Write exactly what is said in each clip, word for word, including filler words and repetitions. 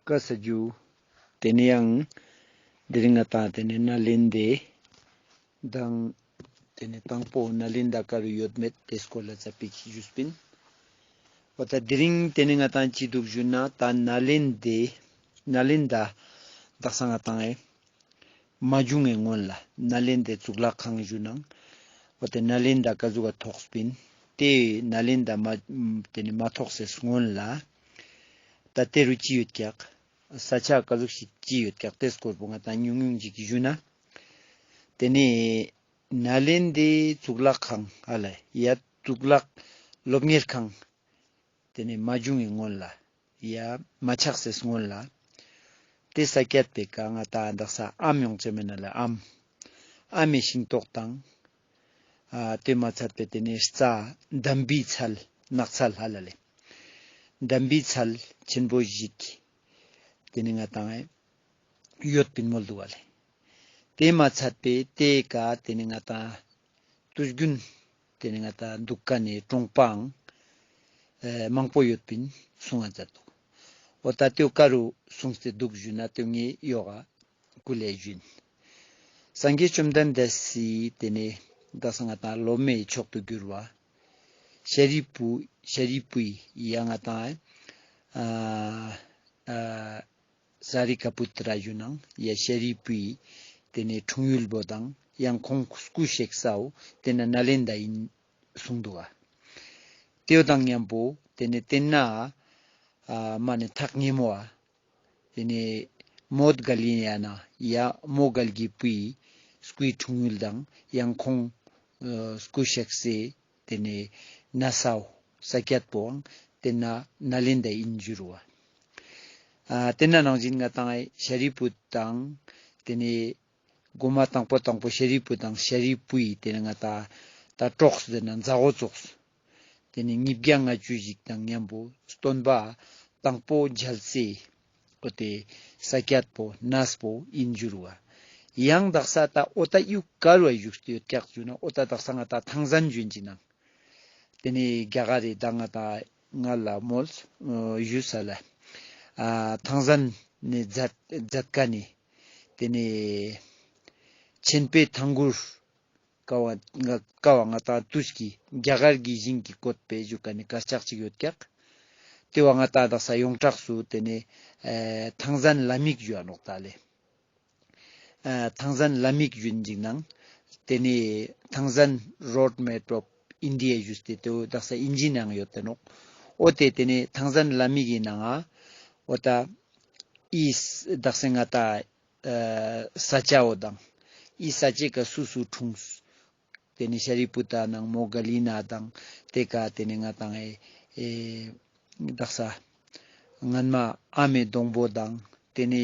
ཀ་ས་ཇུ། ཏེ་ནེ་ཡང་དེ་རིང་ང་ཏང་ཏེ་ནེ་ནཱ་ལེན་དྲ་དང་ཏེ་ནེ་དང་པོ་ནཱ་ལེན་དྲ་ཀ་རུ་ཡོད་མེད་ཏེ་སྐོར་ལ་ཙ་པིག་ཞུས་པིན། འོ་ད་དེ་རིང་ཏེ་ནེ་ང་ཏང་ཅི་དུག་ཞུ་ན་ད་ནཱ་ལེན་དྲ་ནཱ་ལེན་དྲ་དག་ས་ང་ཏང་ཨེ་མ་བྱུང་ངི་སྔོན་ལ་ནཱ་ལེན་དྲ་གཙུག་ལག་ཁང་ཞུ་ནང་འོ་ཏེ་ནཱ་ལེན་དྲ་ཀ་ཟུག་ག་ཐོགས་པིན། ཏེ་ནཱ་ལེན་དྲ་མ་ཏེ་ནེ་མ་ཐོགས་སེ་སྔོན་ལ་ད་ཏེ་རུ་ཅི་ཡོད་ཀྱག་ས་ཆ་ཀ་ཟུག་ཞིག་ཅི་ཡོད་ཀྱག་ཏེ་སྐོར་པོ་ང་ཏང་ཉུང་ཉུང་ཞིག་ཞུ་ན། ཏེ་ནེ་ནཱ་ལེན་དྲ་གཙུག་ལག་ཁང་ཧ་ལ་ཡ་གཙུག་ལག་སློབ་གཉེར་ཁང་ཏེ་ནེ་མ་བྱུང་ངི་སྔོན་ལ་ཡ་མ་ཆགས་སེ་སྔོན་ལ་ཏེ་ས་ཀྱད་པེ་ཀ་ང་ཏང་དག་ས་ཨམ་ཡོང་ཅེས་མེད་ན་ལ་ཨམ་ཨ་མའི་ཤིང་ཏོག་དང་ཨ་ཏེ་མ་ཚད་པེ་ཏེ་ནེ་རྩྭ་འདམ་བུའི་ཚལ་ནགས་ཚལ་ཧ་ལ་ལེ་འདམ་བུའི་ཚལ་ཆེན་པོ་ཞིག་ཏེ་ནེ་ང་ཏང་ཡོད་པིན་མོལ་དུག་པ་ལེ། ཏེ་མ་ཚད་པེ་ཏེ་ཀ་ཏེ་ནེ་ང་ཏང་དུས་རྒྱུན་ཏེ་ནེ་ང་ཏང་དུག་ཀ་ནེ་གྲོང་པའང་ཨེ་མང་པོ་ཡོད་པིན་གསུང་ང་མཛད་དུག་འོ་ད་ཏེའོ་ཀ་རུ་གསུངས་ཏེ་དུག་ཞུ་ན་ཏེའོ་ངེ་ཡོག་ག་ཀུ་ལེ་ཞུ་ཨིན། སངས་རྒྱས་བཅོམ་ལྡན་འདས་སི་ཏེ་ནེ་དག་ས་ང་ཏང་སློབ་མའི་མཆོག་ཏུ་གྱུར་བ་ཤཱ་རིའི་བུ་ཤཱ་རིའི་བུའི་ཡ་ང་ཏང་ཨ་ཨ་ཟ་རི་ཀ་པུ་ཏྲ་ཞུ་ནང་ཡ་ཤཱ་རིའི་བུའི་ཏེ་ནེ་འཁྲུངས་ཡུལ་བོ་དང་ཡང་ཁོང་སྐུ་གཤེགས་སའོ་ཏེ་ན་ནཱ་ལེན་དྲ་ཨིན་གསུངས་དུག་ག་ཏེའོ་དང་ཉམ་པོ་ཏེ་ནེ་ཏེ་ན་ཨ་མ་ནེ་ཐག་ཉེ་མོ་ཨ་ཏེ་ནེ་མོའུ་ག་ལི་ན་ཡ་མོའུ་འགལ་གྱི་བུའི་སྐུའི་འཁྲུངས་ཡུལ་དང་ཡང་ཁོང་ཨ་སྐུ་གཤེགས་སའི་ཏེ་ནེ་ན་སའོ་ས་ཀྱད་པོའང་ཏེ་ན་ནཱ་ལེན་དྲ་ཨིན་ཞུ་རུ་བ། ཨ་ཏེ་ན་ནང་བཞིན་ང་ཏང་ཤཱ་རིའི་བུ་དང་ཏེ་ནེ་གོ་མ་དང་པོ་དང་པོ་ཤཱ་རིའི་བུ་དང་ཤཱ་རིའི་བུའི་ཏེ་ནེ་ང་ཏང་ད་གྲོགས་ཏེ་ན་མཛའ་བོ་ཙོགས་ཏེ་ནེ་ཉིས་བརྒྱ་ལྔ་བཅུ་ཞིག་དང་ཉམ་པོ་སྟོན་པ་དང་པོ་མཇལ་སའི་འོ་ཏེ་ས་ཀྱད་པོ་ནས་པོ་ཨིན་ཞུ་རུ་བ། ཡང་དག་ས་ད་འོ་ད་ཡུལ་ཀ་རུ་བ་བཞུགས་ཏེ་ཡོད་ཀྱག་ཞུ་ན་འོ་ད་དག་ས་ང་ཏང་ཐང་ཟན་ཞུ་ཨིན་ཅིག་ནང་ཏེ་ནེ་རྒྱ་གར་རི་ད་ང་ཏང་ང་ལ་མོལ་ཞུ་ས་ལ་ཨ་ཐང་ཟན་ནེ་མཛད་མཛད་ཀ་ནེ་ཏེ་ནེ་ཆེན་པོའི་ཐང་གུར་ཀ་བ་ང་ཀ་བ་ང་ཏང་དུས་ཀྱི་རྒྱ་གར་གྱི་ཞིང་གི་བཀོད་པའི་ཞུ་ཀ་ནེ་དཀར་ཆག་ཅིག་ཡོད་ཀྱག་ཏེ་བ་ང་ཏང་དག་ས་ཡོངས་གྲགས་སུ་ཏེ་ནེ་ཨེ་ཐང་ཟན་ལམ་ཡིག་ཞུ་ཨ་ནོག་ད་ལེ། ཨེ་ཐང་ཟན་ལམ་ཡིག་ཞུ་ཨིན་ཅིག་ནང་ཏེ་ནེ་ཐང་ཟན་རོཌ་མེབ་ཨོཕ་ཨིན་ཌི་ཡ་ཞུས་ཏེ་ཏེ་བོ་དག་ས་ཨིན་ཇི་ནང་ཡོད་དེ་ནོག་འོ་ཏེ་ཏེ་ནེ་ཐང་ཟན་ལམ་ཡིག་གི་ནང་ང་འོ་ད་ཨི་དག་ས་ང་ཏང་ཨ་ས་ཆའོ་དང་ཨི་ས་ཆའི་ཀ་སུ་སུ་འཁྲུངས། ཏེ་ནེ་ཤཱ་རིའི་བུ་ཏ་དང་མོའུ་ག་ལི་ན་དང་ཏེ་ཀ་ཏེ་ནེ་ང་ཏང་ཨེ་ཨེ་དག་ས་སྔན་མ་ཨ་མའི་སྡོང་པོ་དང་ཏེ་ནེ་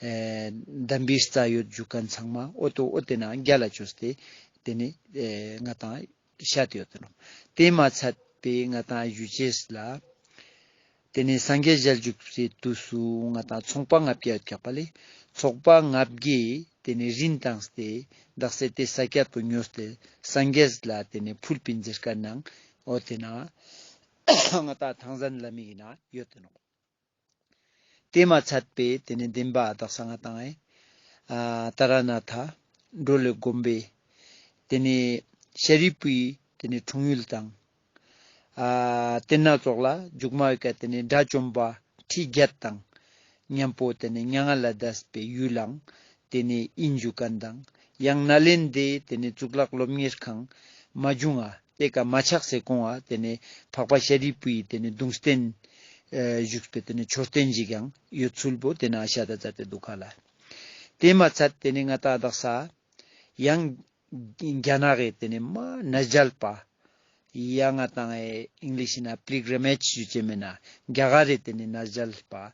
ཨེ་འདམ་བུའི་རྩྭ་ཡོད་ཞུ་ཁན་ཚང་མ་འོ་ཏོ་འོ་ཏེ་ན་རྒྱལ་ལ་ཅོས་ཏེ་ཏེ་ནེ་ཨེ་ང་ཏང་ཤད་དེ་ཡོད་དེ་ནོག་ཏེ་མ་ཚད་པའི་ང་ཏང་ཞུ་ཅེས་ལ། ཏེ་ནེ་སངས་རྒྱས་ཞལ་བཞུགས་སི་དུས་སུ་ང་ཏང་ཚོང་པ་ལྔ་བརྒྱ་ཡོད་ཀྱག་པ་ལེ། ཚོང་པ་ལྔ་བརྒྱའི་ཏེ་ནེ་རིན་བཏང་སྟེ་དག་ས་ཏེ་ས་ཀྱད་པོ་ཉོས་ཏེ་སངས་རྒྱས་ལ་ཏེ་ནེ་ཕུལ་པིན་ཟེར་ཁན་ནང་འོ་ཏེ་ན་ང་ཏང་ཐང་ཟན་ལམ་ཡིག་ན་ཡོད་དེ་ནོག་ཏེ་མ་ཚད་པའི་ཏེ་ནེ་དེན་བ་དག་ས་ང་ཏང་ཨེ་ཨ་ཏཱ་ར་ནཱ་ཐ་འགྲོ་བའི་མགོན་པོའི་ཏེ་ནེ་ཤཱ་རིའི་བུའི་ཏེ་ནེ་འཁྲུངས་ཡུལ་དང་ཨ་ཏེ་ན་ཙོགས་ལ་མཇུག་མ་བོའི་ཀ་ཏེ་ནེ་དགྲ་བཅོམ་པ་ཁྲི་བརྒྱད་དང་ཉམ་པོ་ཏེ་ནེ་མྱ་ངན་ལས་འདས་པའི་ཡུལ་ལང་ཏེ་ནེ་ཨིན་ཞུ་ཁན་དང་ཡང་ནཱ་ལེན་དྲའི་ཏེ་ནེ་གཙུག་ལག་སློབ་གཉེར་ཁང་མ་བྱུང་ང་ཏེ་ཀ་མ་ཆགས་སེ་གོང་ང་ཏེ་ནེ་འཕགས་པ་ཤཱ་རིའི་བུའི་ཏེ་ནེ་གདུང་རྟེན་ཨེ་བཞུགས་པའི་ཏེ་ནེ་མཆོད་རྟེན་ཞིག་ཡང་ཡོད་ཚུལ་བོ་ཏེ་ན་ཤད་ད་མཛད་དེ་དུག་ག་ལེ། ཏེ་མ་ཚད་ཏེ་ནེ་ང་ཏང་དག་ས་ཡང་རྒྱ་ནག་གི་ཏེ་ནེ་མ་ནས་ཇལ་པ་ཡང་ང་ཏང་ཨེ་ཨིང་ལིཤ་ན་པིལ་གྲིམ་ཨེཇ་ཞུ་ཅེས་མེད་ན་རྒྱ་གར་རི་ཏེ་ནེ་ནས་ཇལ་པ་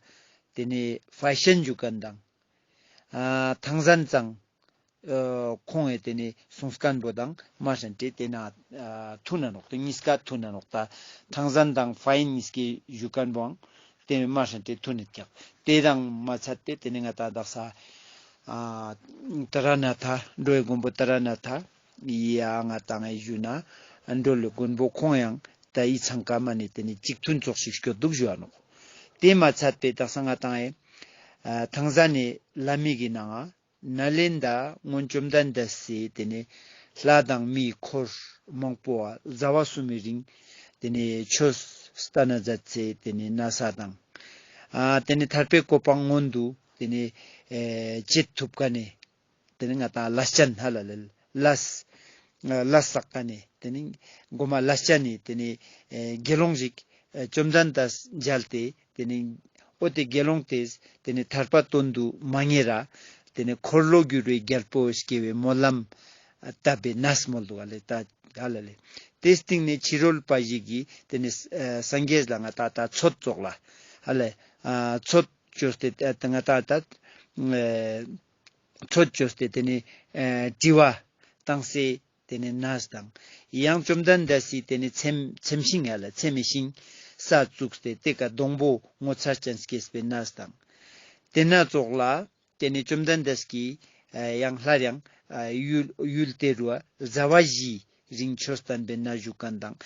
ཏེ་ནེ་ཕ་ཤན་ཞུ་ཁན་དང་ཨ་ཐང་ཟན་ཙང་ཨ་ཁོང་ངི་ཏེ་ནེ་སུངས་ཁན་བོ་དང་མ་ཧྲན་ཏེ་ཏེ་ན་ཨ་ཐུན་ན་ནོག་ཏེ་ཉིས་ཀ་ཐུན་ན་ནོག་ད་ཐང་ཟན་དང་ཕ་ཡན་ཉིས་ཀའི་ཞུ་ཁན་བོའང་ཏེ་མ་ཧྲན་ཏེ་ཐུན་ནེ་ཀྱག་ཏེ་དང་མ་ཚད་ཏེ་ཏེ་ནེ་ང་ཏང་དག་ས་ཨ་ཏཱ་ར་ནཱ་ཐ་འགྲོ་བའི་མགོན་པོ་ཏཱ་ར་ནཱ་ཐ་ཡ་ང་ཏང་ཨེ་ཞུ་ན་འགྲོ་བའི་མགོན་པོ་ཁོང་ཡང་ད་ཨི་ཚང་ཀ་མ་ནེ་ཏེ་ནེ་ཅིག་ཐུན་ཙོགས་ཤིག་སྐྱོད་དུག་ཞུ་ཨ་ནོག་ཏེ་མ་ཚད་པའི་དག་ས་ང་ཏང་ཨེ་ ཨ་ཐང་ཟ་ནེ་ལྷ་མི་གི་ནང་ང་ནཱ་ལེནྡྲ་སྔོན་བཅོམ་ལྡན་འདས་སི་ཏེ་ནེ་ལྷ་དང་མིའི་འཁོར་མང་པོ་བ་ཟླ་བ་གསུམ་མི་རིང་ཏེ་ནེ་ཆོས་སྟན་ན་མཛད་སེ་ཏེ་ནེ་ན་ས་དང་། ཨ་ཏེ་ནེ་ཐར་པའི་གོ་འཕང་མངོན་དུ་ཏེ་ནེ་ཨེ་བྱེད་ཐུབ་ཁན་ནི་ཏེ་ནེ་ང་ཏང་ལས་ཅན་ཧ་ལ་ལེ་ལས་ལས་བསགས་ཁན་ནི་ཏེ་ནེ་གོ་མ་ལས་ཅན་ནི་ཏེ་ནེ་ཨེ་དགེ་སློང་ཞིག་ཨེ་བཅོམ་ལྡན་འདས་མཇལ་ཏེ་ཏེ་ནེ་འོ་ཏེ་དགེ་སློང་ཏེས་ཏེ་ནེ་ཐར་པ་དོན་དུ་མ་ངེས་ར་ཏེ་ནེ་འཁོར་ལོ་བསྒྱུར་བའི་རྒྱལ་པོ་སྐྱེ་བའི་སྨོན་ལམ་བཏབ་པའི་གནས་མོལ་དུག་ཧ་ལ་ལེ། ད་ཧ་ལ་ལེ། ཏེའི་སྟིང་ནེ་ཕྱི་རོལ་པ་ཞིག་གིས་ཏེ་ནེ་ཨེ་སངས་རྒྱས་ལ་ང་ཏང་ད་ཚོད་ཙོགས་ལ་ཧ་ལ་ཨ་ཚོད་ཅོས་ཏེ་ཨ་ང་ཏང་ད་ཨེ་ཚོད་ཅོས་ཏེ་ཏེ་ནེ་ཨེ་དྲི་བ་བཏང་སེ་ཏེ་ནེ་ནས་དང་། ཡང་བཅོམ་ལྡན་འདས་སི་ཏེ་ནེ་ཚེམས་ཚེམས་ཤིང་ཡ་ལ་ཚེམས་མི་ཤིང་ས་བཙུགས་ཏེ་ཏེ་ཀ་སྡོང་པོ་ངོ་མཚར་ཅན་སྐྱེས་པའི་ནས་དང་། ཏེ་ན་ཙོགས་ལ་ཏེ་ནེ་བཅོམ་ལྡན་འདས་ཀྱིས་ཨ་ཡང་སླར་ཡང་ཨ་ཡུལ་ཡུལ་ཏེ་རུ་ཟླ་བ་བཞིའི་རིང་ཆོས་བསྟན་པའི་ནས་བཞུགས་ཁན་དང་།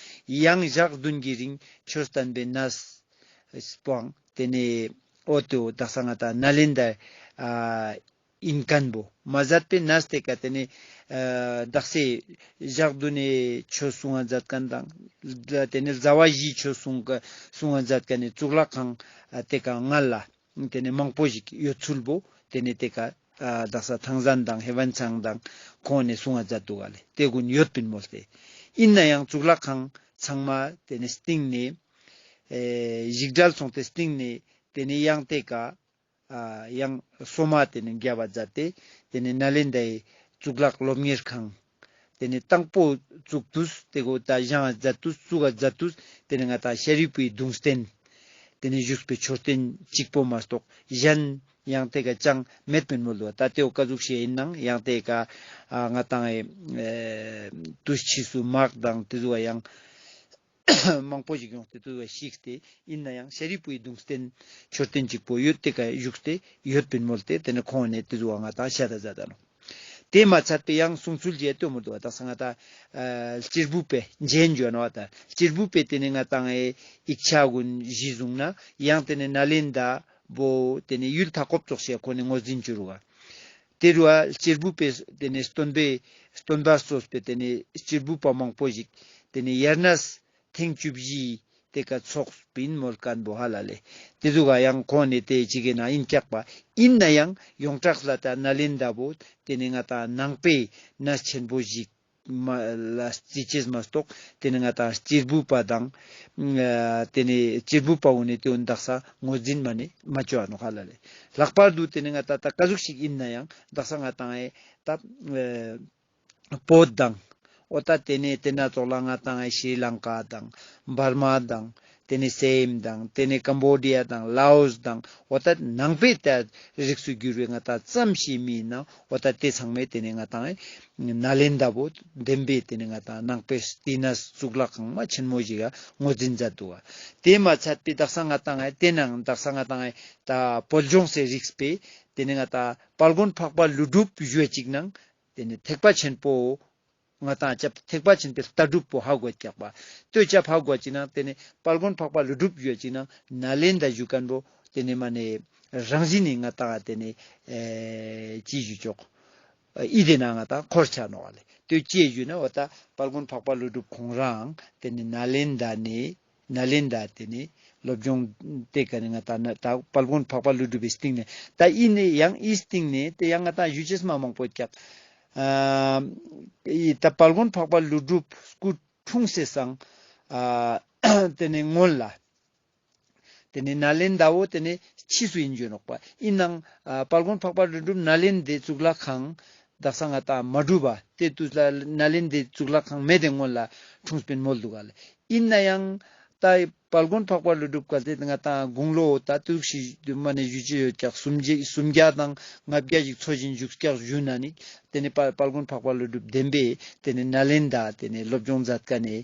ཡང་ཞག་བདུན་གྱི་རིང་ཆོས་བསྟན་པའི་ནས་སྤོང་ཏེ་ནེ་འོ་ཏེ་བོ་དག་ས་ང་ཏང་ནཱ་ལེནྡྲ་ཨ་ཨིན་ཁན་བོ་མ་ཟད་པའི་ནས་ཏེ་ཀ་ཏེ་ནེ་ཨ་དག་ས་ཞག་བདུན་ནེ་ཆོས་གསུང་ང་མཛད་ཁན་དང་། ཏེ་ནེ་ཟླ་བ་བཞི་ཆོས་གསུང་ག་གསུང་ང་མཛད་ཁན་ནི་གཙུག་ལག་ཁང་ཨ་ཏེ་ཀ་ང་ལ་ཏེ་ནེ་མང་པོ་ཞིག་ཡོད་ཚུལ་བོ་ཏེ་ནེ་ཏེ་ཀ་ཨ་དག་ས་ཐང་ཟན་དང་ཧེ་ཝན་ཚང་དང་ཁོང་ནེ་གསུང་ང་མཛད་དུག་ག་ལེ། ཏེ་གུན་ཡོད་པིན་མོལ་ཏེ། ཨིན་ནའང་གཙུག་ལག་ཁང་ཚང་མ་ཏེ་ནེ་སྟིང་ནེ་ཨེ་ཞིག་བྲལ་སོང་སྟེ་སྟིང་ནེ་ཏེ་ནེ་ཡང་ཏེ་ཀ་ཨ་ཡང་སོ་མ་ཏེ་ནེ་རྒྱབ་པ་མཛད་དེ་ཏེ་ནེ་ནཱ་ལེནྡྲའི་གཙུག་ལག་སློབ་གཉེར་ཁང་ཏེ་ནེ་དང་པོ་བཙུགས་ཏུས་ཏེ་གོ་ད་བཞེངས་མཛད་དུས་བཙུགས་མཛད་དུས་ཏེ་ནེ་ང་ཏང་ཤཱ་རིའི་བུའི་གདུང་རྟེན་ཏེ་ནེ་བཞུགས་པའི་མཆོད་རྟེན་གཅིག་པོ་མ་གཏོགས་གཞན་ཡང་ཏེ་ཀ་ཅང་མེད་པིན་མོལ་དུག། ད་ཏེ་བོ་ཀ་ཟུག་ཤིག་ཨིན་ནའང་ཡང་ཏེ་ཀ་ཨ་ང་ཏང་ཨེ་དུས་ཕྱིས་སུ་དམག་དང་ཏེ་ཟུག་ཡང་མང་པོ་ཞིག་ཡོང་སྟེ་ཏེ་ཟུག་ཤིག་སྟེ་ཨིན་ནའང་ཤཱ་རིའི་བུའི་གདུང་རྟེན་མཆོད་རྟེན་གཅིག་པོ་ཡོད་ཏེ་ཀ་བཞུགས་ཏེ་ཡོད་པིན་མོལ་ཏེ་ཏེ་ནེ་ཁོང་ནེ་ཏེ་ཟུག་ང་ཏང་ཤད་ད་མཛད་ད་ནོག། ཏེ་མ་ཚད་པའི་ཡང་གསུང་ཚུལ་ཞིག་ཡོད་དེ་མོལ་དུག་པ། དག་ས་ང་ཏང་ཨ་སྤྱིལ་བུ་པའི་མཇལ་འཇོན་བ་དང་སྤྱིལ་བུ་པའི་ཏེ་ནེ་ང་ཏང་ཨེ་ཡིག་ཆ་གུན་གཞི་བཟུང་ན་ཡང་ཏེ་ནེ་ནཱ་ལེནྡྲ་བོ་ཏེ་ནེ་ཡུལ་མཐའ་འཁོབ་ཙོགས་ཤིག་ཁོང་ནེ་ངོས་འཛིན་ཅོ་རུག་ག། ཏེ་རུ་ཨ་སྤྱིལ་བུ་པའི་ཏེ་ནེ་སྟོན་པའི་སྟོན་པ་གཙོས་པའི་ཏེ་ནེ་སྤྱིལ་བུ་པ་མང་པོ་ཞིག་ཏེ་ནེ་དབྱར་གནས་ཐེངས་བཅུ་བཞི་ཏེ་ཀ་ཚོགས་པིན་མོལ་ཁན་བོ་ཧ་ལ་ལེ། ཏེ་ཟུག་ག་ཡང་ཁོང་ནེ་ཏེ་ཅིག་གི་ནང་ཨིན་ཀྱག་པ། ཨིན་ནའང་ཡོངས་གྲགས་ལ་ད་ནཱ་ལེནྡྲ་བོ་ཏེ་ནེ་ང་ཏང་ནང་པའི་གནས་ཆེན་པོ་ཞིག་མ་ལ་རྩི་ཅེས་མ་གཏོགས་ཏེ་ནེ་ང་ཏང་སྤྱིལ་བུ་པ་དང་ཨ་ཏེ་ནེ་སྤྱིལ་བུ་པ་གུན་ནེ་ཏེ་བོ་དག་ས་ངོས་འཛིན་མ་ནེ་མ་ཅོ་འ་ནོག་ཧ་ལ་ལེ། ལྷག་པར་དུ་ཏེ་ནེ་ང་ཏང་ད་ཀ་ཟུག་ཤིག་ཨིན་ནའང་དག་ས་ང་ཏང་ཨེ་ད་ཨེ་བོད་དང་། འོ་ད་ཏེ་ནེ་ཏེ་ན་ཙོགས་ལ་ང་ཏང་ཨེ་ཤྲི་ལང་ཀ་དང་། འབར་མ་དང་། ཏེ་ནེ་སེམ་དང་། ཏེ་ནེ་ཀམ་བོ་ཌི་ཡ་དང་། ལའོས་དང་། འོ་ད་ནང་པའི་ད་རིགས་སུ་གྱུར་བའི་ང་ཏང་ཙམ་ཞིག་མེད་ན་འོ་ད་ཏེ་ཚང་མའི་ཏེ་ནེ་ང་ཏང་ཨེ་ནཱ་ལེནྡྲ་བོ་བདེན་པའི་ཏེ་ནེ་ང་ཏང་ནང་པའི་བསྟི་གནས་གཙུག་ལག་ཁང་མ་ཆེན་མོ་ཞིག་ག་ངོས་འཛིན་མཛད་དུག་ག། ཏེ་མ་ཚད་པའི་དག་ས་ང་ཏང་ཨེ་ཏེ་ནང་དག་ས་ང་ཏང་ཨེ་ད་བོད་ལྗོངས་སི་རིགས་པའི་ཏེ་ནེ་ང་ཏང་དཔལ་མགོན་འཕགས་པ་ཀླུ་སྒྲུབ་ཞུ་བ་ཅིག་ནང་ཏེ་ནེ་ཐེག་པ་ཆེན་པོ་ང་ཏང་ཅབ་ཐེག་པ་ཆེན་པོའི་ལྟ་གྲུབ་པོ་ཧ་གོ་ཀྱག་པ། ལྟོས་ཅབ་ཧ་གོ་ཅིག་ནང་ཏེ་ནེ་དཔལ་མགོན་འཕགས་པ་ཀླུ་སྒྲུབ་ཞུ་བ་ཅིག་ནང་ནཱ་ལེནྡྲ་ཞུ་ཁན་བོ་ཏེ་ནེ་མ་ནེ་རང་བཞིན་ནི་ང་ཏང་ཏེ་ནེ་ཨེ་ཅི་ཞུ་ཅོག་ཨི་ཏེ་ན་ང་ཏང་འཁོར་ཆ་ནོག་ལེ། ལྟོས་ཅི་ཞུ་ན་འོ་ད་དཔལ་མགོན་འཕགས་པ་ཀླུ་སྒྲུབ་ཁོང་རང་ཏེ་ནེ་ནཱ་ལེནྡྲ་ནེ་ནཱ་ལེནྡྲ་ཏེ་ནེ་སློབ་སྦྱོང་ཏེ་ཀ་ནེ་ང་ཏང་ན་ད་དཔལ་མགོན་འཕགས་པ་ཀླུ་སྒྲུབ་པའི་སྟིང་ནེ་ད་ཨི་ནེ་ཡང་ཨི་སྟིང་ནེ་ཏེ་ཡང་ང་ཏང་ཞུ་ཅེས་མ་མང་པོ་ཀྱག། ཨ་ཨི་ད་དཔལ་མགོན་འཕགས་པ་ཀླུ་སྒྲུབ་སྐུ་འཁྲུངས་སེ་སང་ཨ་ཏེ་ནེ་སྔོན་ལ་ཏེ་ནེ་ནཱ་ལེནྡྲ་བོ་ཏེ་ནེ་ཕྱིས་སུ་ཨིན་ཞུ་ནོག་པ། ཨིན་ནའང་ཨ་དཔལ་མགོན་འཕགས་པ་ཀླུ་སྒྲུབ་ནཱ་ལེནྡྲའི་གཙུག་ལག་ཁང་དག་ས་ང་ཏང་མ་གྲུབ་པ་ཏེ་དུས་ལ་ནཱ་ལེནྡྲའི་གཙུག་ལག་ཁང་མེད་དེ་སྔོན་ལ་འཁྲུངས་པིན་མོལ་དུག་ག་ལེ། ཨིན་ནའང་ད་དཔལ་མགོན་འཕགས་པ་ཀླུ་སྒྲུབ་ག་ཏེ་ང་ཏང་དགུང་ལོ་ད་ཏུག་ཤི་མ་ནེ་ཞུ་ཅེས་ཡོད་ཀྱག་སུམ་བརྒྱ་སུམ་བརྒྱ་དང་ལྔ་བརྒྱ་ཞིག་འཚོ་ཞིང་བཞུགས་ཀྱག་ཞུ་ན་ནི་ཏེ་ནེ་དཔལ་དཔལ་མགོན་འཕགས་པ་ཀླུ་སྒྲུབ་བདེན་པའི་ཏེ་ནེ་ནཱ་ལེནྡྲ་ཏེ་ནེ་སློབ་སྦྱོང་མཛད་ཀ་ནེ་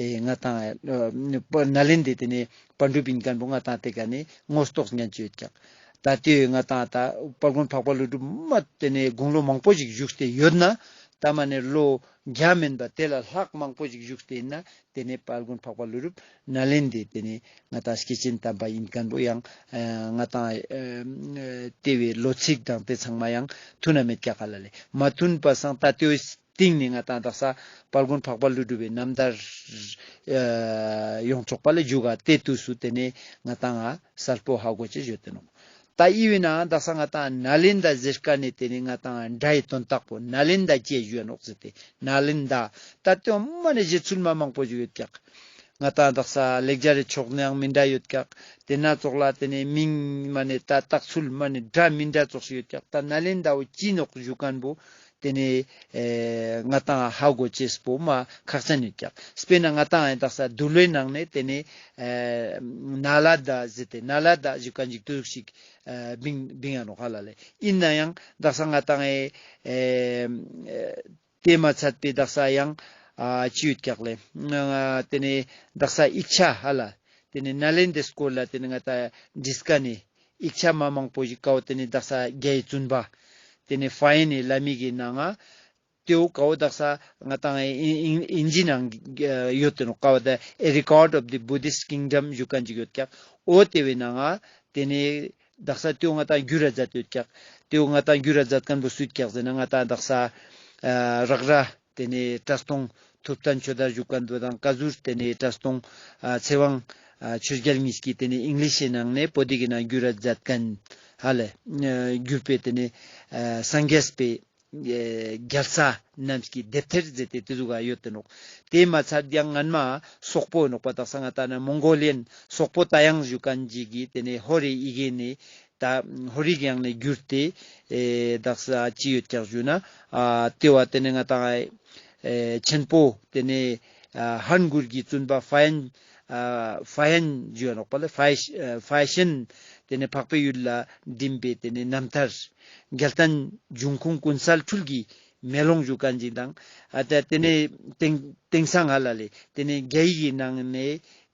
ཨེ་ང་ཏང་ཨ་ནཱ་ལེནྡྲའི་ཏེ་ནེ་པཎ་གྲུབ་ཨིན་ཁན་བོ་ང་ཏང་ཏེ་ཀ་ནེ་ངོ་རྟོགས་ཉན་ཅེས་ཡོད་ཀྱག། ད་ཏེ་ང་ཏང་ད་དཔལ་མགོན་འཕགས་པ་ཀླུ་སྒྲུབ་མ་ཏེ་ནེ་དགུང་ལོ་མང་པོ་ཞིག་བཞུགས་ཏེ་ཡོད་ན་ ད་མ་ནེ་ལོ་བརྒྱ་མན་པ་དེ་ལ་ལྷག་མང་པོ་ཞིག་བཞུགས་ཏེ་ཨིན་ན་ཏེ་ནེ་དཔལ་མགོན་འཕགས་པ་ཀླུ་སྒྲུབ་ནཱ་ལེནྡྲའི་ཏེ་ནེ་ང་ཏང་སྐྱེས་ཆེན་དམ་པ་ཨིན་ཁན་བོ་ཡང་ཨ་ང་ཏང་ཨ་ཏེ་བོའི་ལོ་ཚིགས་དང་ཏེ་ཚང་མ་ཡང་མཐུན་ན་མེད་ཀྱག་ཧ་ལ་ལེ། མ་མཐུན་པ་སང་ད་ཏེ་བོའི་སྟིང་ནེ་ང་ཏང་དག་ས་དཔལ་མགོན་འཕགས་པ་ཀླུ་སྒྲུབ་པའི་རྣམ་ཐར་ཨ་ཡོང་ཆོག་པ་ལེ། མཇུག་ག་ཏེ་དུས་སུ་ཏེ་ནེ་ང་ཏང་ང་གསལ་པོ་ཧ་གོ་ཅེས་ཡོད་དེ་ནོག། ད་ཨི་བོའི་ནང་དག་ས་ང་ཏང་ནཱ་ལེནྡྲ་ཟེར་ཁན་ནི་ཏེ་ནེ་ང་ཏང་སྒྲ་ཡི་དོན་དག་པོ་ནཱ་ལེནྡྲ་ཅི་ཞུའ་ནོག་ཟེར་ཏེ་ནཱ་ལེནྡྲ། ད་ཏེ་བོ་མ་ནེ་བཞེད་ཚུལ་མ་མང་པོ་ཞིག་ཡོད་ཀྱག། ང་ཏང་དག་ས་ལེགས་སྦྱར་རི་ཕྱོགས་ནེ་ཡང་མི་འདྲ་ཡོད་ཀྱག། ཏེ་ན་ཙོགས་ལ་ཏེ་ནེ་མིང་མ་ནེ་ད་བཏགས་ཚུལ་མ་ནེ་སྒྲ་མི་འདྲ་ཙོགས་ཤིག་ཡོད་ཀྱག། ད་ནཱ་ལེནྡྲ་བོ་ཅི་ནོག་ཞུ་ཁན་བོ་ཏེ་ནེ་ཨེ་ང་ཏང་ཧ་གོ་ཅེས་པོ་མ་ཁག་ཅན་ཡོད་ཀྱག། སྤེར་ན་ང་ཏང་ཨེ་དག་ས་འདུལ་བའི་ནང་ནེ་ཏེ་ནེ་ཨེ་ནཱ་ལ་དྷ་ཟེར་ཏེ་ནཱ་ལ་དྷ་ཞུ་ཁན་ཅིག་ཏུ་ཞིག་ཨེ་བིང་བིང་ང་ནོག་ཧ་ལ་ལེ། ཨིན་ན་ཡང་དག་ས་ང་ཏང་ཨེ་ཨེ་ཏེ་མ་ཚད་པའི་དག་ས་ཡང་ཨ་ཅི་ཡོད་ཀྱག་ལེ། ཨ་ཏེ་ནེ་དག་ས་ཡིག་ཆ་ཧ་ལ་ཏེ་ནེ་ནཱ་ལེནྡྲའི་སྐོར་ལ་ཏེ་ནེ་ང་ཏང་བྲིས་ཁན་ནི་ཡིག་ཆ་མ་མང་པོ་ཞིག་ཀ་བོ་ཏེ་ནེ་དག་ས་རྒྱའི་བཙུན་པ་ཏེ་ནེ་ཧྥ་ཡན་ནི་ལམ་ཡིག་གི་ནང་ང་ཏེ་བོ་ཀ་བོ་དག་ས་ང་ཏང་ཨིན་ཨིན་ཨིན་ཇི་ནང་ཡོད་དེ་ནོག། ཀ་བོ་ད་A Record of the Buddhist Kingdom ཞུ་ཁན་ཅིག་ཡོད་ཀྱག། འོ་ཏེ་བོའི་ནང་ང་ཏེ་ནེ་དག་ས་ཏེ་བོ་ང་ཏང་བསྒྱུར་ར་མཛད་ཡོད་ཀྱག། ཏེ་བོ་ང་ཏང་བསྒྱུར་ར་མཛད་ཁན་བོ་སུ་ཡོད་ཀྱག་ཟེར་ན་ང་ཏང་དག་ས་ཨ་རག་ར་ཏེ་ནེ་བཀྲས་མཐོང་ཐུབ་བསྟན་ཆོས་དར་ཞུ་ཁན་བོ་དང་བཀའ་ཟུར་ཏེ་ནེ་བཀྲས་མཐོང་ཨ་ཚེ་དབང་ཨ་ཆོས་རྒྱལ་གཉིས་ཀྱིས་ཏེ་ནེ་ཨིང་ལིཤ་ནང་ནེ་བོད་ཡིག་གི་ནང་བསྒྱུར་ར་མཛད་ཁན་ཧ་ལ་ཨ་བསྒྱུར་པའི་ཏེ་ནེ་ཨ་སངས་རྒྱས་པའི་ཨེ་རྒྱལ་ས་རྣམས་ཀྱི་དེབ་ཐེར་ཟེར་ཏེ་ཏེ་ཟུག་ག་ཡོད་དེ་ནོག། ཏེ་མ་ཚད་ཡང་སྔན་མ་སོག་པོ་ནོག་པ་དག་ས་ང་ཏང་ན་མོང་གོ་ལི་ཡན་སོག་པོ་ཏ་ཡང་ཞུ་ཁན་ཅིག་གིས་ཏེ་ནེ་ཧོར་རི་ཡི་གེ་ནེ་ད་ཧོར་རི་གི་ཡང་ནེ་བསྒྱུར་ཏེ་ཨེ་དག་ས་ཅི་ཡོད་ཀྱག་ཞུ་ན་ཨ་ཏེ་བོ་ཏེ་ནེ་ང་ཏང་ཨེ་ཆེན་པོ་ཏེ་ནེ་ཨ་ཧན་གུར་གྱི་བཙུན་པ་ཧྥ་ཡན་ཨ་ཧྥ་ཡན་ཞུའ་ནོག་པ་ལེ། ཧྥ་ཧྥ་ཤན་ཏེ་ནེ་འཕགས་པའི་ཡུལ་ལ་འགྲིམས་པའི་ཏེ་ནེ་རྣམ་ཐར་རྒྱལ་བསྟན་འབྱུང་ཁུངས་ཀུན་གསལ་འཕྲུལ་གྱི་མེ་ལོང་ཞུ་ཁན་ཅིག་དང་ཨ་ད་ཏེ་ནེ་དེང་དེང་སང་ཧ་ལ་ལེ་ཏེ་ནེ་རྒྱ་ཡིག་གི་ནང་ནེ་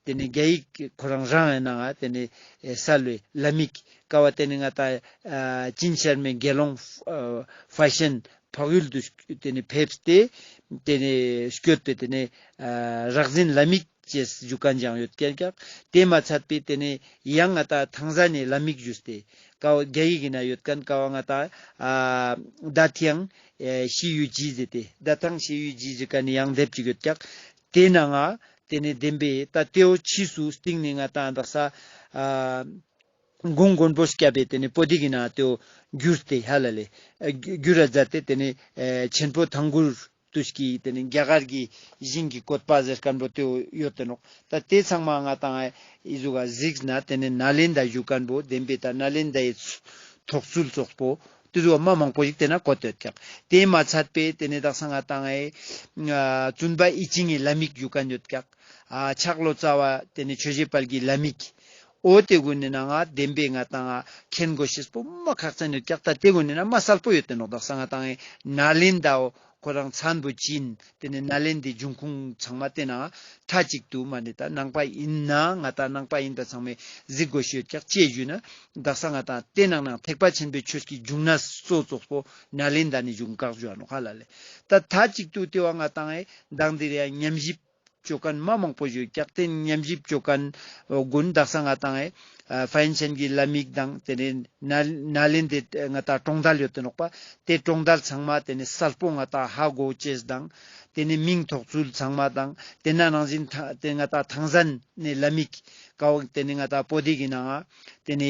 ཏེ་ནེ་རྒྱ་ཡིག་ཁོ་རང་རང་ཨེ་ནང་ང་ཏེ་ནེ་ཨེ་གསལ་བའི་ལམ་ཡིག་ཀ་བོ་ཏེ་ནེ་ང་ཏང་ཨ་ཅིན་ཤར་མའི་དགེ་སློང་ཨ་ཧྥ་ཤན་འཕགས་ཡུལ་དུ་ཏེ་ནེ་ཕེབས་ཏེ་ཏེ་ནེ་སྐྱོད་པའི་ཏེ་ནེ་ཨ་རགས་ཟིན་ལམ་ཡིག་ཅེས་ཞུ་ཁན་ཅིག་ཡང་ཡོད་ཀྱག། ཏེ་མ་ཚད་པའི་ཏེ་ནེ་ཡང་ང་ཏང་ཐང་ཟ་ནེ་ལམ་ཡིག་ཞུས་ཏེ་ཀ་བོ་རྒྱ་ཡིག་གི་ནང་ཡོད་ཁན་ཀ་བོ་ང་ཏང་ཨ་ད་ཐང་ཨེ་ཤི་ཡུ་ཇི་ཟེར་ཏེ་ད་ཐང་ཤི་ཡུ་ཇི་ཟེར་ཁན་ནི་ཡང་དེབ་ཅིག་ཡོད་ཀྱག། ཏེ་ནང་ང་ཏེ་ནེ་བདེན་པའི་ད་ཏེ་བོ་ཕྱིས་སུ་སྟིང་ནེ་ང་ཏང་དག་ས་ཨ་གུང་མགོན་པོ་སྐྱབས་པས་ཏེ་ནེ་བོད་ཡིག་གི་ནང་ཏེ་བོ་བསྒྱུར་ཏེ་ཧ་ལ་ལེ་ཨ་བསྒྱུར་ར་མཛད་དེ་ཏེ་ནེ་ཨེ་ཆེན་པོ་ཐང་གུར་དུས་ཀྱི་ཏེ་ནེ་རྒྱ་གར་གྱི་ཞིང་གི་བཀོད་པ་ཟེར་ཁན་བོ་ཏེ་བོ་ཡོད་དེ་ནོག། ད་ཏེ་ཚང་མ་ང་ཏང་ཨེ་ཨི་ཟུག་ག་གཟིགས་ན་ཏེ་ནེ་ནཱ་ལེནྡྲ་ཞུ་ཁན་བོ་བདེན་པའི་ད་ནཱ་ལེནྡྲའི་ཚུ་ཐོགས་ཚུལ་ཙོགས་པོ་ཏེ་ཟུག་མ་མང་པོ་ཞིག་ཏེ་ན་བཀོད་ཡོད་ཀྱག། ཏེ་མ་ཚད་པའི་ཏེ་ནེ་དག་ས་ང་ཏང་ཨེ་ཨ་བཙུན་པ་ཡིད་བཞིན་གྱི་ལམ་ཡིག་ཞུ་ཁན་ཡོད་ཀྱག། ཨ་ཕྱག་ལོ་ཙཱ་བ་ཏེ་ནེ་ཆོས་རྗེ་དཔལ་གྱི་ལམ་ཡིག། འོ་ཏེ་གུན་ནི་ནང་ང་བདེན་པའི་ང་ཏང་ང་མཁྱེན་དགོས་ཤེས་པོ་མ་ཁག་ཅན་ཡོད་ཀྱག། ད་ཏེ་གུན་ནི་ནང་མ་གསལ་པོ་ཡོད་དེ་ནོག། དག་ས་ང་ཏང་ཨེ་ནཱ་ལེནྡྲ་བོ་ཁོ་རང་མཚན་བོ་ཅི་ཨིན། ཏེ་ནེ་ནཱ་ལེནྡྲའི་འབྱུང་ཁུངས་ཚང་མ་ཏེ་ནང་མཐའ་གཅིག་ཏུ་མ་ནེ་ད་ནང་པ་ཨིན་ན་ང་ཏང་ནང་པ་ཨིན་པ་ཚང་མས་གཟིགས་དགོས་ཤེས་ཡོད་ཀྱག། ཅི་ཞུ་ན་དག་ས་ང་ཏང་ཏེ་ནང་ནང་ཐེག་པ་ཆེན་པོའི་ཆོས་ཀྱི་འབྱུང་གནས་གཙོ་ཙོགས་པོ་ནཱ་ལེནྡྲ་ནེ་བྱུང་ཀྱག་ཞུའ་ནོག་ཧ་ལ་ལེ། ད་མཐའ་གཅིག་ཏུ་ཏེ་བོ་ང་ཏང་ཨེ་མདང་འདི་རེ་ཡང་ཉམས་ཞིབ་ཅོ་ཁན་མ་མང་པོ་ཞིག་ཡོད་ཀྱག། ཏེ་ཉམས་ཞིབ་ཅོ་ཁན་གུན་དག་ས་ང་ཏང་ཨེ་ཨ་ཧྥ་ཡན་ཆན་གྱི་ལམ་ཡིག་དང་ཏེ་ནེ་ནཱ་ནཱ་ལེནྡྲའི་ང་ཏང་གྲོང་རྡལ་ཡོད་དེ་ནོག་པ། ཏེ་གྲོང་རྡལ་ཚང་མ་ཏེ་ནེ་གསལ་པོ་ང་ཏང་ཧ་གོ་ཅེས་དང་ཏེ་ནེ་མིང་ཐོགས་ཚུལ་ཚང་མ་དང་ཏེ་ན་ནང་བཞིན་ཐ་ཏེ་ང་ཏང་ཐང་ཟ་ནེ་ལམ་ཡིག་ཀ་བོ་ཏེ་ནེ་ང་ཏང་བོད་ཡིག་གི་ནང་ང་ཏེ་ནེ་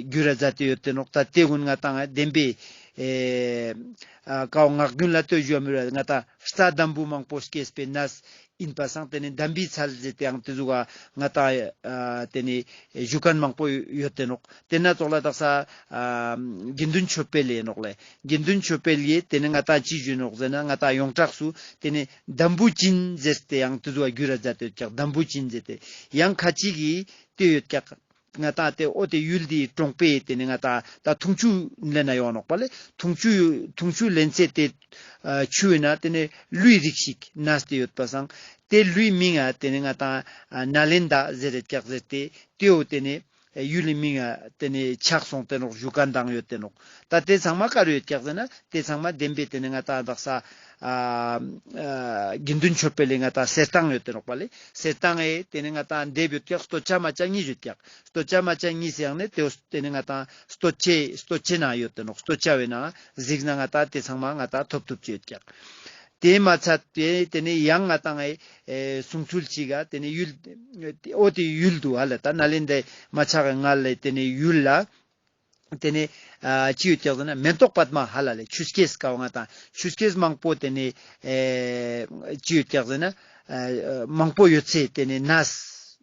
བསྒྱུར་ར་མཛད་དེ་ཡོད་དེ་ནོག། ད་ཏེ་གུན་ང་ཏང་ཨེ་བདེན་པའི་ཨེ་ཨ་ཀ་བོ་ངག་རྒྱུན་ལ་ལྟོས་ཞུའ་མི་རུང་ང་ཏང་རྩ་འདམ་བུ་མང་པོ་སྐྱེས་པའི་གནས་ཨིན་པ་སང་ཏེ་ནེ་འདམ་བུའི་ཚལ་ཟེར་ཏེ་ཡང་ཏེ་ཟུག་ག་ང་ཏང་ཨ་ཏེ་ནེ་ཞུ་ཁན་མང་པོ་ཡོད་དེ་ནོག། ཏེ་ན་ཙོགས་ལ་དག་ས་ཨ་དགེ་འདུན་ཆོས་འཕེལ་ཡིན་ནོག་ལེ། དགེ་འདུན་ཆོས་འཕེལ་ཡིས་ཏེ་ནེ་ང་ཏང་ཅི་ཞུ་ནོག་ཟེར་ན་ང་ཏང་ཡོངས་གྲགས་སུ་ཏེ་ནེ་འདམ་བུ་ཅན་ཟེར་ཏེ་ཡང་ཏེ་ཟུག་ག་བསྒྱུར་ར་མཛད་དེ་ཡོད་ཀྱག། འདམ་བུ་ཅན་ཟེར་ཏེ་ཡང་ཁ་ཅིག་གིས་ཏེ་ཡོད་ཀྱག། ང་ཏང་ཏེ་འོ་ཏེ་ཡུལ་འདིའི་གྲོང་པའི་ཏེ་ནེ་ང་ཏང་ད་འཐུང་ཆུ་ལེན་ན་ཡོང་ནོག་པ་ལེ། འཐུང་ཆུ་འཐུང་ཆུ་ལེན་ཚེ་ཏེ་ཨ་ཆུ་ཡོད་ན་ཏེ་ནེ་ཀླུའི་རིགས་ཤིག་ན་སྟེ་ཡོད་པ་སང་ཏེ་ཀླུའི་མིང་ང་ཏེ་ནེ་ང་ཏང་ཨ་ནཱ་ལེནྡྲ་ཟེར་རེད་ཀྱག་ཟེར་ཏེ་ཏེ་བོ་ཏེ་ནེ་ ཡུལ་ལི་མིང་ང་ཏེ་ནེ་ཆགས་སོང་སྟེ་ནོག་ཞུ་ཁན་དང་ཡོད་དེ་ནོག། ད་ཏེ་ཚང་མ་ཀ་རུ་ཡོད་ཀྱག་ཟེར་ན་ཏེ་ཚང་མ་བདེན་པའི་ཏེ་ནེ་ང་ཏང་དག་ས་ཨ་ཨ་དགེ་འདུན་ཆོས་འཕེལ་ལི་ང་ཏང་གསེར་ཐང་ཡོད་དེ་ནོག་པ་ལེ། གསེར་ཐང་ཨེ་ཏེ་ནེ་ང་ཏང་དེབ་ཡོད་ཀྱག། སྟོད་ཆ་སྨད་ཆ་གཉིས་ཡོད་ཀྱག། སྟོད་ཆ་སྨད་ཆ་གཉིས་ཟེར་ཡང་ནེ་ཏེ་ཏེ་ནེ་ང་ཏང་སྟོད་ཆའི་སྟོད་ཆའི་ནང་ཡོད་དེ་ནོག། སྟོད་ཆ་བའི་ནང་གཟིགས་ན་ང་ཏང་ཏེ་ཚང་མ་ང་ཏང་ཐོབ་ཐུབ་ཅེས་ཡོད་ཀྱག། ཏེ་མ་ཚད་པའི་ཏེ་ནེ་ཡང་ང་ཏང་ཨེ་གསུང་ཚུལ་ཅིག་ག་ཏེ་ནེ་ཡུལ་འོ་ཏེ་ཡུལ་དུ་ཧ་ལ་ད་ནཱ་ལེནྡྲའི་མ་ཆགས་སྔ་ལ་ཏེ་ནེ་ཡུལ་ལ་ཏེ་ནེ་ཨ་ཅི་ཡོད་ཀྱག་ཟེར་ན་མེན་ཏོག་པདྨ་ཧ་ལ་ལེ། ཆུ་སྐྱེས་ཀ་བོ་ང་ཏང་ཆུ་སྐྱེས་མང་པོ་ཏེ་ནེ་ཨེ་ཅི་ཡོད་ཀྱག་ཟེར་ན་ཨ་མང་པོ་ཡོད་ཚེ་ཏེ་ནེ་ནས་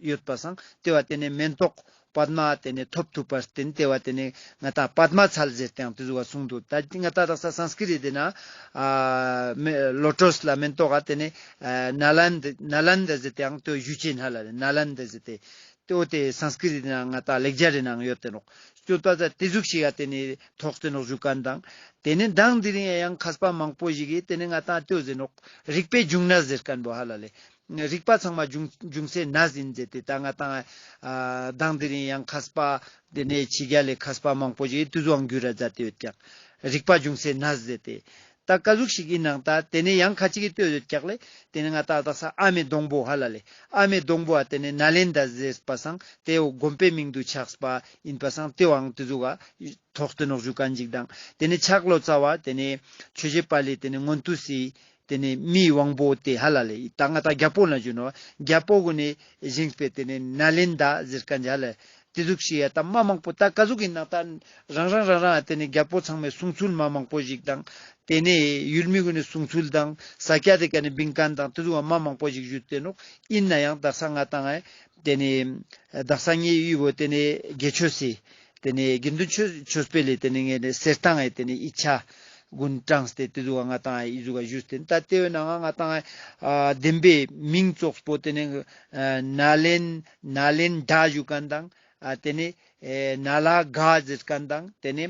ཡོད་པ་སང་ཏེ་བ་ཏེ་ནེ་མེན་ཏོག་པདྨ་ཏེ་ནེ་ཐོབ་ཐུབ་པར་བརྟེན་ཏེ་བ་ཏེ་ནེ་ང་ཏང་པདྨ་ཚལ་ཟེར་ཏེའང་ཏེ་ཟུག་ག་གསུངས་འདུག། ད་ང་ཏང་དག་ས་སཾསྐྲྀཏ་ཏེ་ན་ཨ་མེ་ལོ་ཊས་ལ་མེན་ཏོག་ག་ཏེ་ནེ་ཨ་ནཱ་ལནྡ་ནཱ་ལནྡ་ཟེར་ཏེའང་ཏེ་ཞུ་ཅེས་ཧ་ལ་ལེ། ནཱ་ལནྡ་ཟེར་ཏེ་ཏེ་འོ་ཏེ་སཾསྐྲྀཏ་ཏེ་ན་ང་ཏང་ལེགས་སྦྱར་རི་ནང་ཡོད་དེ་ནོག། སྤྱོད་པ་ཟ་ཏེ་ཟུག་ཞིག་ག་ཏེ་ནེ་ཐོགས་ཏེ་ནོག་ཞུ་ཁན་དང་། ཏེ་ནེ་མདང་དེ་རིང་ཡང་མཁས་པ་མང་པོ་ཞིག་གིས་ཏེ་ནེ་ང་ཏང་ཏེ་བོ་ཟེར་ནོག། རིག་པའི་འབྱུང་གནས་ཟེར་ཁན་བོ་ཧ་ལ་ལེ། རིག་པ་ཚང་མ་འབྱུང་འབྱུང་སའི་གནས་ཡིན་ཟེར་ཏེ་ད་ང་ཏང་ཨ་མདང་དེ་རིང་ཡང་མཁས་པ་ཏེ་ནེ་ཕྱི་རྒྱལ་ལི་མཁས་པ་མང་པོ་ཞིག་གིས་ཏེ་ཟུག་གང་བསྒྱུར་ར་མཛད་དེ་ཡོད་ཀྱག། རིག་པ་འབྱུང་སའི་གནས་ཟེར་ཏེ། ད་ཀ་ཟུག་ཞིག་ཡིན་ནའང་ད་ཏེ་ནེ་ཡང་ཁ་ཅིག་གིས་ལྟོས་ཡོད་ཀྱག་ལེ། ཏེ་ནེ་ང་ཏང་དག་ས་ཨ་མའི་སྡོང་པོ་ཧ་ལ་ལེ། ཨ་མའི་སྡོང་པོ་ཨ་ཏེ་ནེ་ནཱ་ལེནྡྲ་ཟེར་པ་སང་ཏེ་བོ་དགོན་པའི་མིང་དུ་ཆགས་པ་ཡིན་པ་སང་ཏེ་བོའང་ཏེ་ཟུག་ག་ཐོགས་ཏེ་ནོག་ཞུ་ཁན་ཅིག་དང་། ཏེ་ནེ་ཆག་ལོ་ཙཱ་བ་ཏེ་ནེ་ཆོས་རྗེ་དཔལ་ལི་ཏེ་ནེ་མངོན་མཐོ་སི་ཏེ་ནེ་མིའི་དབང་པོ་སྟེ་ཧ་ལ་ལེ། ད་ང་ཏང་རྒྱལ་པོ་ལ་ཞུ་ནོག། རྒྱལ་པོ་གུན་ནི་བཞེངས་པའི་ཏེ་ནེ་ནཱ་ལེནྡྲ་ཟེར་ཁན་ཅིག་ཧ་ལ་ལེ། ཏེ་ཟུག་ཞིག་ཡ་ད་མ་མང་པོ་ད་ཀ་ཟུག་ཡིན་ནའང་ད་རང་རང་རང་རང་ཏེ་ནེ་རྒྱལ་པོ་ཚང་མའི་གསུང་ཚུལ་མ་མང་པོ་ཞིག་དང་ཏེ་ནེ་ཡུལ་མི་གུན་ནི་གསུང་ཚུལ་དང་ས་སྐྱ་ཏེ་ཀ་ནེ་བིང་ཁན་དང་ཏེ་ཟུག་མ་མང་པོ་ཞིག་ཞུས་ཏེ་ནོག། ཡིན་ནའང་དག་ས་ང་ཏང་ཨེ་ཏེ་ནེ་དག་ས་ངའི་ཡུལ་བོ་ཏེ་ནེ་དགེ་ཆོས་སི་ཏེ་ནེ་དགེ་འདུན་ཆོས་ཆོས་འཕེལ་ལི་ཏེ་ནེ་ངས་ཏེ་གསེར་ཐང་ཨེ་ཏེ་ནེ་ཡིག་ཆ་གུན་དྲངས་ཏེ་ཏེ་ཟུག་ག་ང་ཏང་ཨེ་ཡི་ཟུག་ག་ཞུས་ཏེ་ད་ཏེ་བོའི་ནང་ང་ང་ཏང་ཨེ་ཨ་བདེན་པའི་མིང་ཙོགས་པོ་ཏེ་ནེ་ཨ་ནཱ་ལེན་ནཱ་ལེནྡྲ་ཞུ་ཁན་དང་ཨ་ཏེ་ནེ་ཨེ་ནཱ་ལ་ག་ཟེར་ཁན་དང་ཏེ་ནེ་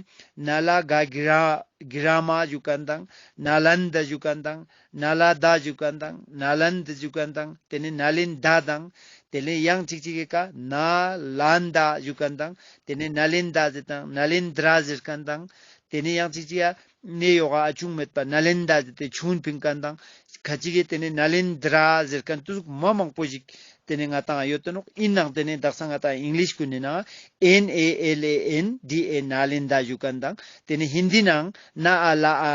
ནཱ་ལ་ག་གི་ར་གི་ར་མ་ཞུ་ཁན་དང་ནཱ་ལནྡ་ཞུ་ཁན་དང་ནཱ་ལ་དྷ་ཞུ་ཁན་དང་ནཱ་ལནྡ་ཞུ་ཁན་དང་ཏེ་ནེ་ནཱ་ལེནྡྲ་དང་ཏེ་ནེ་ཡང་ཅིག་ཅིག་གི་ཀ་ནཱ་ལནྡ་ཞུ་ཁན་དང་ཏེ་ནེ་ནཱ་ལེནྡྲ་ཟེར་དང་ནཱ་ལེནྡྲ་ཟེར་ཁན་དང་ཏེ་ནེ་ཡང་ཅིག་ཅིག་ཡ་ནེ་ཡོག་ག་ཨ་ཆུང་མེད་པ་ནཱ་ལེནྡྲ་ཟེར་ཏེ་ཆུང་ཕིང་ཁན་དང་ཁ་ཅིག་གི་ཏེ་ནེ་ནཱ་ལེནྡྲ་ཟེར་ཁན་ཏེ་ཟུག་མ་མང་པོ་ཞིག་ཏེ་ནེ་ང་ཏང་ཡོད་དེ་ནོག། ཡིན་ནའང་ཏེ་ནེ་དག་ས་ང་ཏང་ཨིང་ལིཤ་གུན་ནི་ནང་ཨེན་ཨེ་ཨེལ་ཨེ་ཨེན་ཌི་ཨེ་ནཱ་ལེནྡྲ་ཞུ་ཁན་དང་ཏེ་ནེ་ཧིན་དི་ནང་ན་ཨ་ལ་ཨ་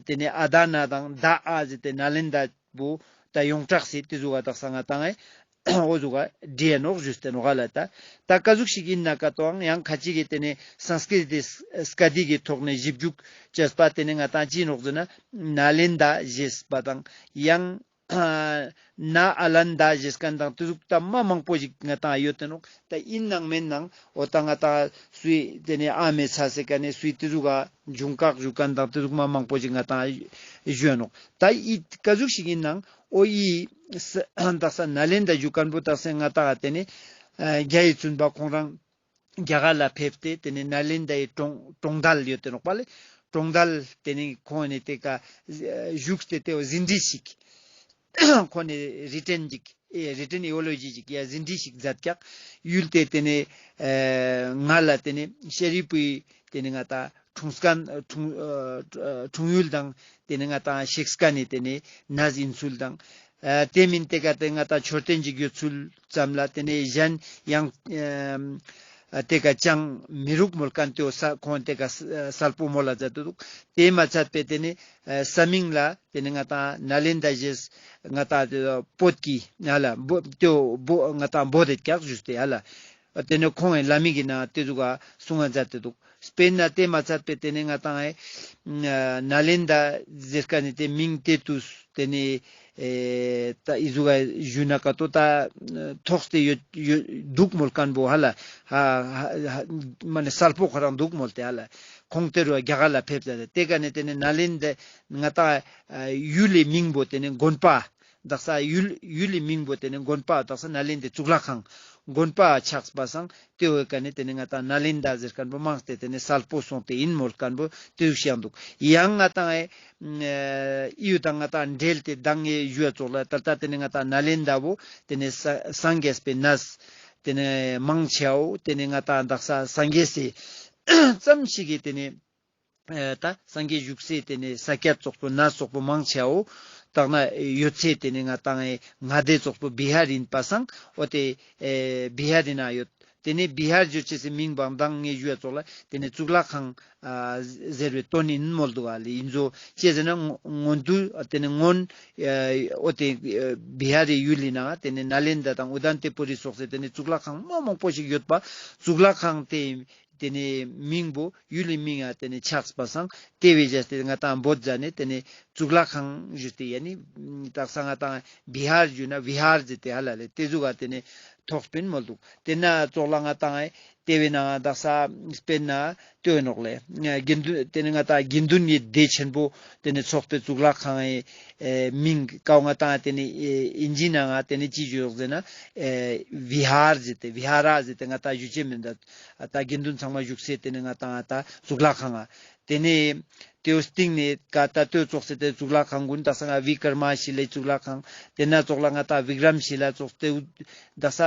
ཏེ་ནེ་ཨ་ད་ན་དང་ད་ཨ་ཟེར་ཏེ་ནཱ་ལེནྡྲ་བོ་ད་ཡོངས་གྲགས་སི་ཏེ་ཟུག་ག་དག་ས་ང་ཏང་ཨེ་འོ་ཟུག་ག་བྲིས་ནོག་ཞུས་ཏེ་ནོག་ཧ་ལ་ད། ད་ཀ་ཟུག་ཞིག་ཡིན་ན་ཀ་ཏོའང་ཡང་ཁ་ཅིག་གི་ཏེ་ནེ་སཾསྐྲྀཏ་ཏེ་སྐད་ཡིག་གི་ཐོག་ནེ་ཞིབ་འཇུག་བྱས་པ་ཏེ་ནེ་ང་ཏང་ཅི་ནོག་ཟེར་ན་ནཱ་ལེནྡྲ་ཞེས་པ་དང་ཡང་ནཱ་ཨ་ལན་ད་ཞེས་ཁན་དང་ཏེ་ཟུག་ད་མ་མང་པོ་ཞིག་ང་ཏང་ཡོད་དེ་ནོག། ད་ཡིན་ནའང་མེན་ནའང་འོ་ད་ང་ཏང་སུའི་ཏེ་ནེ་ཨ་མེ་ཚ་ཟེར་ཁན་ནི་སུའི་ཏེ་ཟུག་ག་འབྱུང་ཁུངས་ཞུ་ཁན་དང་ཏེ་ཟུག་མ་མང་པོ་ཞིག་ང་ཏང་ཞུ་ཡ་ནོག། ད་ཡི་ཀ་ཟུག་ཞིག་ཡིན་ནའང་འོ་ཡི་ས་དག་ས་ནཱ་ལེནྡྲ་ཞུ་ཁན་བོ་དག་ས་ང་ཏང་ཏེ་ནེ་ཨ་རྒྱ་ཡི་བཙུན་པ་ཁོང་རང་རྒྱ་གར་ལ་ཕེབས་ཏེ་ཏེ་ནེ་ནཱ་ལེནྡྲའི་གྲོང་གྲོང་རྡལ་ཡོད་དེ་ནོག་པ་ལེ། གྲོང་རྡལ་ཏེ་ནེ་ཁོང་ནེ་ཏེ་ཀ་བཞུགས་ཏེ་ཏེ་བོ་ཟིན་བྲིས་ཤིག་ཁོང་ནེ་རི་ཊན་ཅིག་ཨེ་རི་ཊན་ཨི་ཝོ་ལོ་ཇི་ཅིག་ཡ་ཟིན་བྲིས་ཤིག་མཛད་ཀྱག། ཡུལ་ཏེ་ཏེ་ནེ་ཨེ་ང་ལ་ཏེ་ནེ་ཤཱ་རིའི་བུའི་ཏེ་ནེ་ང་ཏང་འཁྲུངས་ཁན་འཁྲུངས་ཨ་འཁྲུངས་ཡུལ་དང་ཏེ་ནེ་ང་ཏང་གཤེགས་ཁན་ནི་ཏེ་ནེ་གནས་ཡིན་ཚུལ་དང་། ཨ་ཏེ་མིན་ཏེ་ཀ་ཏེ་ང་ཏང་མཆོད་རྟེན་ཅིག་ཡོད་ཚུལ་ཙམ་ལ་ཏེ་ནེ་གཞན་ཡང་ཨ་ཏེ་ཀ་ཅང་མི་རུག་མོལ་ཁན་ཏེ་བོ་ས་ཁོང་ཏེ་ཀ་ས་གསལ་པོ་མོལ་ལ་མཛད་དེ་འདུག། ཏེ་མ་ཚད་པའི་ཏེ་ནེ་ཨ་ས་མིང་ལ་ཏེ་ནེ་ང་ཏང་ནཱ་ལེནྡྲ་ཞེས་ང་ཏང་ཏེ་བོད་ཀྱི་ཧ་ལ་བོ་ཏེ་བོ་ང་ཏང་བོད་དེ་ཀྱག་ཞུས་ཏེ་ཧ་ལ། ཏེ་ནེ་ཁོང་ངི་ལམ་ཡིག་གི་ནང་ཏེ་ཟུག་ག་གསུང་ང་མཛད་དེ་འདུག། དཔེར་ན་ཏེ་མ་ཚད་པའི་ཏེ་ནེ་ང་ཏང་ཨེ་ནཱ་ལེནྡྲ་ཟེར་ཁན་ནི་ཏེ་མིང་ཏེ་ཏུས་ཏེ་ནེ་ཨེ་ད་ཨི་ཟུག་ག་ཞུ་ན་ཀ་ཏོ་ད་ཐོགས་ཏེ་ཡོད་ཡོད་འདུག་མོལ་ཁན་བོ་ཧ་ལ་ཧ་ཧ་ཧ་མ་ནེ་གསལ་པོ་ཁོ་རང་འདུག་མོལ་ཏེ་ཧ་ལ་ཁོང་ཏེ་རུ་རྒྱ་གར་ལ་ཕེབས་ཏེ་ཏེ་ཀ་ནེ་ཏེ་ནེ་ནཱ་ལེནྡྲ་ང་ཏང་ཨ་ཡུལ་ལི་མིང་བོ་ཏེ་ནེ་དགོན་པ་དག་ས་ཡུལ་ཡུལ་ལི་མིང་བོ་ཏེ་ནེ་དགོན་པ་དག་ས་ནཱ་ལེནྡྲའི་གཙུག་ལག་ཁང་དགོན་པ་ཆགས་པ་སང་ཏེ་བོའི་ཀ་ནེ་ཏེ་ནེ་ང་ཏང་ནཱ་ལེནྡྲ་ཟེར་ཁན་བོ་མང་སྟེ་ཏེ་ནེ་གསལ་པོ་སོང་སྟེ་ཡིན་མོལ་ཁན་བོ་ཏེ་ཟུག་ཤིག་འདུག། ཡང་ང་ཏང་ཨེ་ཨི་ཡུལ་དང་ང་ཏང་འབྲེལ་ཏེ་མདང་ངས་ཞུ་བ་ཙོགས་ལ་ད་ལྟ་ཏེ་ནེ་ང་ཏང་ནཱ་ལེནྡྲ་བོ་ཏེ་ནེ་ས་སངས་རྒྱས་པའི་གནས་ ཏེ་ནེ་མང་ཆེའོ་ཏེ་ནེ་ང་ཏང་དག་ས་སངས་རྒྱས་སི་ཙམ་ཞིག་གི་ཏེ་ནེ་ཨ་ད་སངས་རྒྱས་བཞུགས་སའི་ཏེ་ནེ་ས་ཀྱད་ཙོགས་པོ་ན་ཙོགས་པོ་མང་ཆེའོ། དག་ན་ཡོད་ཚད་ཏེ་ནེ་ང་ཏང་ཨེ་མངའ་སྡེ་ཙོགས་པོ་བི་ཧར་ཡིན་པ་སང་འོ་ཏེ་ཨེ་བི་ཧར་ཡིན་ན་ཡོད། ཏེ་ནེ་བི་ཧར་ཞུ་ཅེས་སི་མིང་བང་དང་ངེ་ཞུ་ཡ་ཙོགས་ལ་ཏེ་ནེ་གཙུག་ལག་ཁང་ཨ་ཟེར་བའི་དོན་ཡིན་མོལ་འདུག་ག་ལེ། ཡིན་ཟོ་ཅི་ཟེར་ན་སྔོན་དུ་ཏེ་ནེ་སྔོན་ཨ་འོ་ཏེ་ཨེ་བི་ཧར་རི་ཡུལ་ཡིན་ན་ཏེ་ནེ་ནཱ་ལེནྡྲ་དང་ཨུ་དན་ཏེ་པུ་རི་སོགས་སི་ཏེ་ནེ་གཙུག་ལག་ཁང་མ་མང་པོ་ཞིག་ཡོད་པ། གཙུག་ལག་ཁང་ཏེ་ཏེ་ནེ་མིང་པོ་ཡུལ་ལི་མིང་ཡ་ཏེ་ནེ་ཆགས་པ་སང་ཏེ་བས་བྱས་ཏེ་ང་ཏང་བོད་ཟ་ནེ་ཏེ་ནེ་གཙུག་ལག་ཁང་ཞུས་ཏེ་ཡ་ནི་དག་ས་ང་ཏང་བི་ཧར་ཞུ་ན་བི་ཧར་ཟེར་ཏེ་ཧ་ལ་ལེ་ཏེ་ཟུག་ག་ཏེ་ནེ་ཐོགས་པིན་མོལ་འདུག། ཏེ་ན་ཙོགས་ལ་ང་ཏང་ཏེ་བས་ན་དག་ས་དཔེར་ན་ལྟོས་ནོག་ལེ། དགེ་འདུན་ཏེ་ནེ་ང་ཏང་དགེ་འདུན་ནི་སྡེ་ཆེན་པོ་ཏེ་ནེ་ཚོགས་པའི་གཙུག་ལག་ཁང་ཨེ་མིང་ཀའོ་ང་ཏང་ཏེ་ནེ་ཨེ་ཨིན་ཇི་ནང་ང་ཏེ་ནེ་ཅི་ཞུ་ཡོད་ཟེར་ན་ཨེ་བི་ཧར་ཟེར་ཏེ་བི་ཧ་ར་ཟེར་ཏེ་ང་ཏང་ཞུ་ཅེས་མིན་ད། ད་དགེ་འདུན་ཚང་མ་བཞུགས་སའི་ཏེ་ནེ་ང་ཏང་ད་གཙུག་ལག་ཁང་ང་། ཏེ་ནེ་ཏེའོ་སྟིང་ནེ་ཀ་ད་ལྟོས་ཙོགས་སེ་ཏེ་གཙུག་ལག་ཁང་གུན་དག་ས་ང་བི་ཀྲ་མ་ཤི་ལའི་གཙུག་ལག་ཁང་། ཏེ་ན་ཙོགས་ལ་ང་ཏང་བི་ཀྲམ་ཤི་ལ་ཙོགས་ཏེ་དག་ས་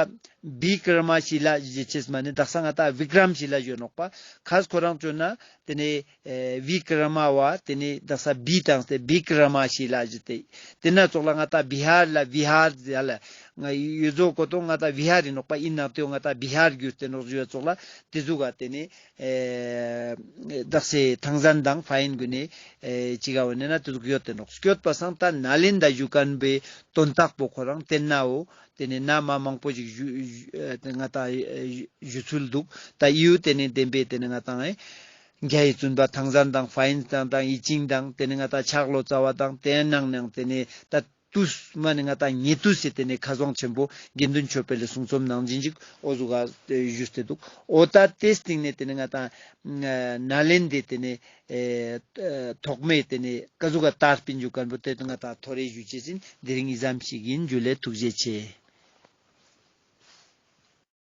བི་ཀྲ་མ་ཤི་ལ་ཞེས་ཅེས་མ་ནེ་དག་ས་ང་ཏང་བི་ཀྲམ་ཤི་ལ་ཞུ་ནོག་པ། ཁ་སི་ཁོ་རང་ཅོ་ན་ཏེ་ནེ་ཨེ་བི་ཀྲ་མ་བ་ཏེ་ནེ་དག་ས་བི་བཏང་སྟེ་བི་ཀྲ་མ་ཤི་ལ་ཞུ་སྟེ། ཏེ་ན་ཙོགས་ལ་ང་ཏང་བི་ཧར་ལ་བི་ཧར་ཟེར་ལ་ང་ཡོད་ཟོ་གོ་ཏོ་ང་ཏང་བི་ཧར་ཡིན་ནོག་པ། ཡིན་ནང་ཏེའོ་ང་ཏང་བི་ཧར་གྱུར་ཏེ་ནོག་ཞུ་ཡ་ཙོགས་ལ་ཏེ་ཟུག་ག་ཏེ་ནེ་ཨེ་དག་ས་ཐང་ཟན་དང་ཕ་ཡིན་གུན་ནི་ཨེ་ཅི་ག་བ་ནེ་ན་ཏེ་ཟུག་ཡོད་ཏེ་ནོག། སྐྱོད་པ་སང་ད་ནཱ་ལེནྡྲ་ཞུ་ཁན་པོའི་དོན་དག་པོ་ཁོ་རང་ཏེ་ནའོ། ཏེ་ནེ་ན་མ་མང་པོ་ཞིག་ཞུ་ཞུ་ཨེ་ང་ཏང་ཨེ་ཞུ་ཚུལ་འདུག། ད་ཡུ་ཏེ་ནེ་བདེན་པའི་ཏེ་ནེ་ང་ཏང་ཨེ་རྒྱ་ཡི་བཙུན་པ་ཐང་ཟན་དང་ཕ་ཡིན་དང་དང་ཡི་ཅིང་དང་ཏེ་ནེ་ང་ཏང་ཕྱག་ལོ་ཙཱ་བ་དང་ཏེ་ནང་ནང་ཏེ་ནེ་ད་དུས་མ་ནེ་ང་ཏང་ཉེ་དུས་སེ་ཏེ་ནེ་ཁ་སང་ཆེན་པོ་དགེ་འདུན་ཆོས་འཕེལ་ལེ་གསུང་རྩོམ་ནང་བཞིན་ཅིག་འོ་ཟུག་ག་ཞུས་ཏེ་འདུག། འོ་ད་ཏེ་སྟིང་ནེ་ཏེ་ནེ་ང་ཏང་ནཱ་ལེནྡྲའི་ཏེ་ནེ་ཨེ་ཐོག་མའི་ཏེ་ནེ་ཀ་ཟུག་ག་དར་སྤིན་ཞུ་ཁན་པོ་ཏེ་ང་ཏང་ཐོ་རེ་ཞུ་ཅེས་ཡིན། དེ་རིང་འི་ཙམ་ཞིག་ཡིན། ཇུ་ལེ། ཐུགས་རྗེ་ཆེ།